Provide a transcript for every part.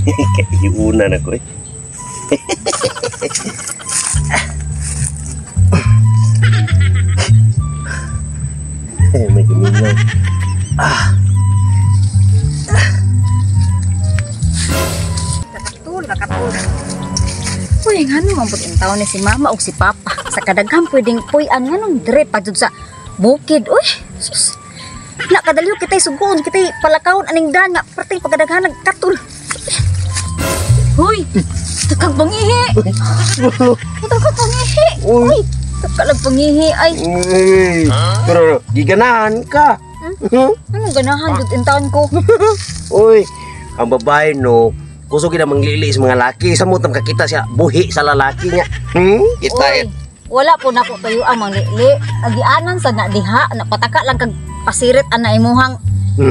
Kaiuna na ko eh. May gumingaw. Nakatul, nakatul. Uy, ngano man pud taon ni si mama og si papa. Sa kadaghan pwedeng puy-an nganong dire pa jud sa bukid. Uy, sus. Na kadaliw kitay sugoon, kitay palakawon aning daan nga perting pagkadaghan nagkatul. Hoy, takag pangihi. Takag pangihi. Uy. Uy, takag pangihi ay. Uy, pero giganahan ka. Anong ganahan jud in taon ko? Uy, ang babae no, kusog na manglili sa mga laki. Sa mutang kakita siya, buhi sa lalaki niya. Kita Uy, eh. wala po nako tuyo ang manglili. Agianan sa na diha, napataka lang kag pasirit ana imuhang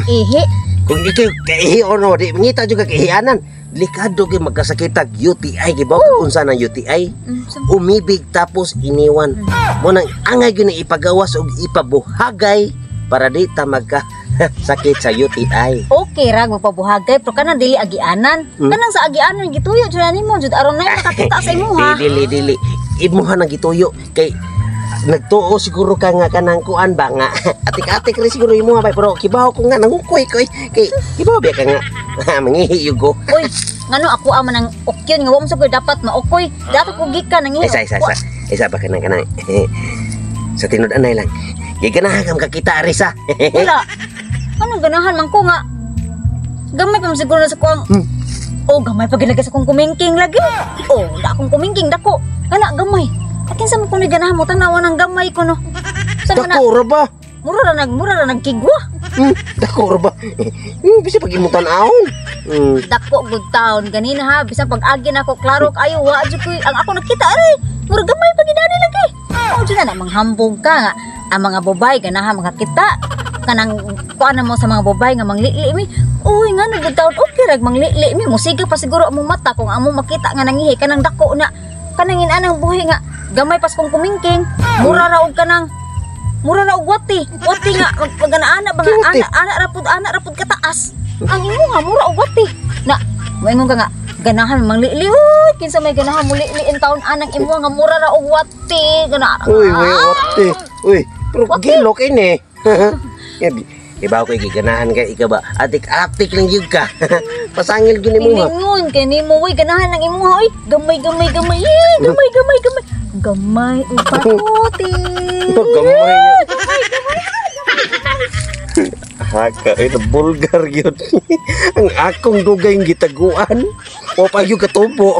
ihi. Kung ikaw kaihi o no, di mangita jud ka kaihianan. Delikado kay magkasakitag UTI, gibaw kag unsa ng UTI. Umibig tapos iniwan. Mo nang angay gyud na ipagawas og ipabuhagay para di ta magka sakit sa UTI. Okay ra magpabuhagay pero kanang dili agianan. Kanang sa agianan gituyo jud nimo jud aron na makakita sa imuha. Dili dili. Imuha nang gituyo kay nagtuo siguro ka nga kanang kuan ba nga atik-atik rin siguro imuha ba pero kibaw ko nga nangukoy ko eh. Kay kibaw ba ka nga mangihi yugo. Uy, ngano ako ama nang okyon nga wa mo sa koy dapat maokoy. Dapat ko gikan nang Isa isa isa. Isa ba kanang kanang sa tinud anay lang. Kay ganahan ka makakita Arisa. Wala. Anong ganahan man ko nga? Gamay pa man siguro na sa kuang. Oh, gamay pa gilagay sa kong kumingking lagi. Oh, da akong kumingking dako. Ana gamay. Akin sa mo kung ganahan mo tanawa ng gamay ko no. Sa man na Dako ra ba? mura ra nagkigwa. Dako ra ba? Bisa pag imong tan-awon. Dako good town ganina ha bisan pag agi nako klaro kayo wa jud ko ang ako nakita ari. Mura gamay pa gidani lagi. Oh, jud na manghambog ka nga ang mga babae ganahan makakita kanang kuan na mo sa mga babae nga manglili mi. Uy, nga good town okay rag manglili mi musiga pa siguro among mata kung among makita nga nangihi kanang dako na kanang inanang buhi nga gamay pas kong kumingking mura ra og kanang mura ra og wati wati nga magana-ana ba nga Wati. ana ana rapod kataas ang imuha mura og wati na moingon ka nga ganahan manglili. Uy, kinsa may ganahan mo lili in taon anang imuha nga mura ra og wati gana. Uy, uy, wati. Uy, pero Wati. gilok ini. Iba ko giganahan ka ikaw ba? Atik-atik lang yun ka. Pasangil gyud nimo ha. Pilingon kay nimo uy ganahan ang imuha uy gamay gamay gamay eh, gamay gamay gamay gamay ug pakuti. Gamay nga. Gamay gamay. Haka, eh, bulgar yun. Ang akong dugay gitaguan. O pa yung katubo.